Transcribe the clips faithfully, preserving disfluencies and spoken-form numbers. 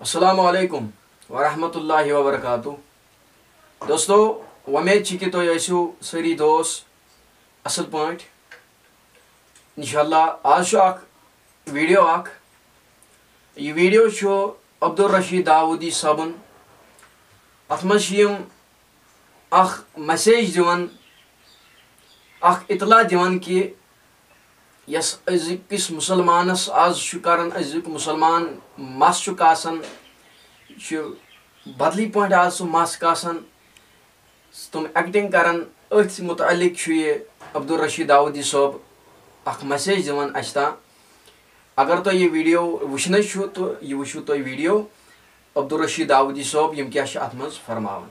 السلام علیکم ورحمۃ اللہ وبرکاتہ۔ دوستو، وۄمید چھِ کہِ تُہۍ ٲسِو سٲری دوس اَصٕل پٲٹھۍ۔ اِنشاءاللہ آز چھُ اَکھ ویٖڈیو اَکھ۔ یہِ ویٖڈیو چھُ عبدالرشیٖد داوودی صٲبُن۔ اَتھ منٛز چھِ یِم اَکھ message دِوان، اَکھ اطلاع دِوان کہِ یۄس أزِکِس مُسلمانَس آز چھُ کران، أزیُک مُسلمان مَس چھُ کاسان، چھُ بدلی پٲٹھۍ آز سُہ مَس کاسان، تِم acting کران، أتھۍ مُتعلِق چھُ یہِ عبدالرشیٖد داوودی صٲب اَکھ message دِوان اَسہِ تام۔ اگر تۄہہِ یہِ ویٖڈیو وٕچھنٕے چھُ تہٕ یہِ وٕچھِو تُہۍ ویٖڈیو عبدالرشیٖد داوودی صٲب یِم کیٛاہ چھِ اَتھ منٛز فرماوان۔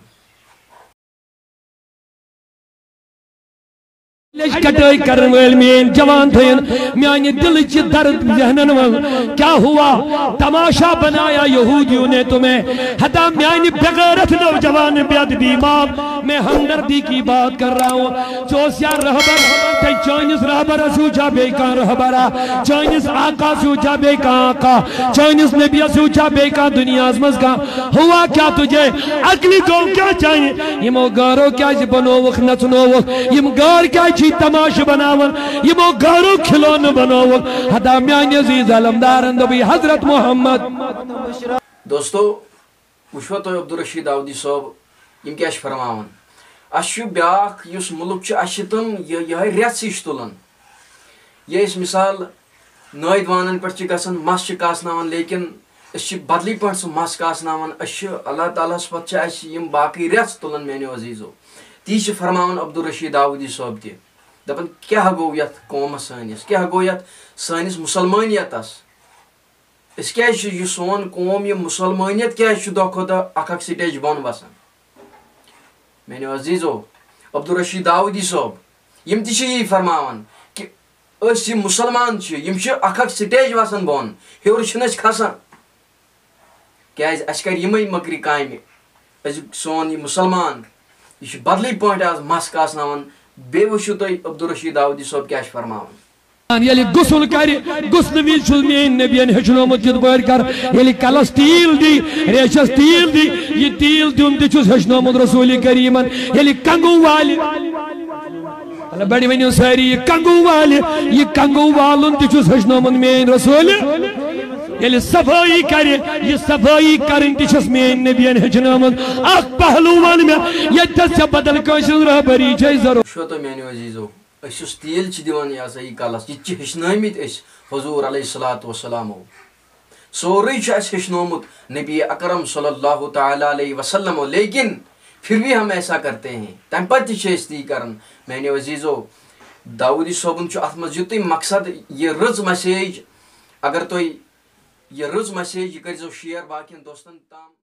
لج کٹٲے کرن وٲلۍ میٲنۍ جوان تھٲین میانہِ دلٕچ یہِ درد ذہنن منٛز۔ کیا ہوا؟ تماشا بنایا یہودیوں نے تمہیں۔ ہتا میانہِ بغیرت نوجوان بے ادبی معاف، میں ہمدردی کی بات کر رہا ہوں۔ ژٕ اوس یا رہبر، تۄہہِ چٲنِس رہبرس ہیوٗ چھا بیٚیہِ کانٛہہ رہبرا؟ چٲنِس آقاہس ہیوٗ چھا بیٚیہِ کانٛہہ آقا؟ چٲنِس نبیس ہیوٗ چھا بیٚیہِ کانٛہہ دُنیاہس منٛز کانٛہہ؟ ہوا کیا تجھے؟ عقلِ قوم کیا چاہیے؟ یِمو گارو کیازِ بنووُکھ، نژنووُکھ؟ یِم گار کیازِ چھِ تماشہٕ بناوان؟ یِمو گارو کھلونہٕ بنووُکھ۔ ہتا میانہِ عزیز علمدارن دوٚپُے حضرت محمد۔ دوستو، وٕچھوا تُہۍ عبدالرشیٖد داوودی صٲب یِم کیٛاہ چھِ فرماوان؟ اَسہِ چھُ بیٛاکھ یُس مُلک چھُ، اَسہِ چھِ تِم یہِ یِہوٚے رٮ۪ژھ ہِش تُلان۔ یہِ أسۍ مِثال نٲوِد وانَن پٮ۪ٹھ چھِ گژھان، مَس چھِ کاسناوان، لیکِن أسۍ چھِ بدلی پٲٹھۍ سُہ مَس کاسناوان۔ أسۍ چھِ اللہ تعالیٰ ہَس پَتہٕ چھِ اَسہِ یِم باقٕے رٮ۪ژھ تُلان میٛانیو عزیٖزو۔ تی چھِ فرماوان عبدالرشیٖد داوودی صٲب تہِ۔ دَپان کیٛاہ گوٚو یَتھ قومَس سٲنِس، کیٛاہ گوٚو یَتھ سٲنِس مُسلمٲنیَتَس؟ أسۍ کیٛازِ چھِ یہِ سون قوم، یہِ مُسلمٲنیت کیٛازِ چھُ دۄہ کھۄتہٕ دۄہ اکھ اکھ stage بۄن وسان؟ میٛانیو عزیٖزو، عبدالرشیٖد داوودی صٲب، یِم تہِ چھِ یی فرماوان کہِ أسۍ یِم مُسلمان چھِ، یِم چھِ اکھ اکھ stage وسان بۄن، ہیوٚر چھِنہٕ أسۍ کھسان۔ کیٛازِ؟ اَسہِ کَرِ یِمَے مٔکرِ کامہِ۔ أزیُک سون یہِ مُسلمان، یہِ چھُ بدلٕے پٲٹھۍ آز مَس کاسناوان۔ بیٚیہِ وٕچھِو تُہۍ عبدالرشیٖد داوودی صٲب کیٛاہ چھُ فرماوان۔ ییٚلہِ غسل کرِ، غسلہٕ وِزِ چھُس میٲنۍ نبین ہیٚچھنومُت کِتھ پٲٹھۍ کر۔ ییٚلہِ کلس تیٖل دی، ریشس تیٖل دی، یہِ تیٖل دیُن تہِ چھُس ہیٚچھنومُت رسول کریمن۔ ییٚلہِ کنگو والہِ، مطلب بڑِ ؤنِو سٲری، یہِ کنگو والہِ، یہِ کنگو والُن تہِ چھُس ہیٚچھنومُت میٲنۍ رسول۔ ییٚلہِ صفٲیی کرِ، یہِ صفٲیی کرٕنۍ تہِ چھس میٲنۍ نبین ہیٚچھنٲمٕژ۔ اکھ پہلو ون مےٚ، ییٚتہِ تھس ژےٚ بدل کٲنٛسہِ ہٕنٛز رہبری چھے ضروٗرت۔ وٕچھو تُہۍ میٲنیو عزیٖزو، أسۍ یُس تیٖل چھِ دِوان، یہِ ہسا یہِ کلس، یہِ تہِ چھِ ہیٚچھنٲومٕتۍ أسۍ حضور علیہ الصلوۃ والسلامو۔ سورُے چھُ اَسہِ ہیٚچھنومُت نبی اکرم صلی اللہ تعالیٰ علیہ وسلمو، لیکن پھر بھی ہم ایسا کرتے ہیں۔ تَمہِ پتہٕ تہِ چھِ أسۍ تی کران۔ میٛانیو عزیٖزو، داوودی صٲبُن چھُ اَتھ منٛز یُتُے مقصد، یہِ رٕژ message، اگر تُہۍ یہِ رٕژ message، یہِ کٔرۍزیو share باقین دوستن تام۔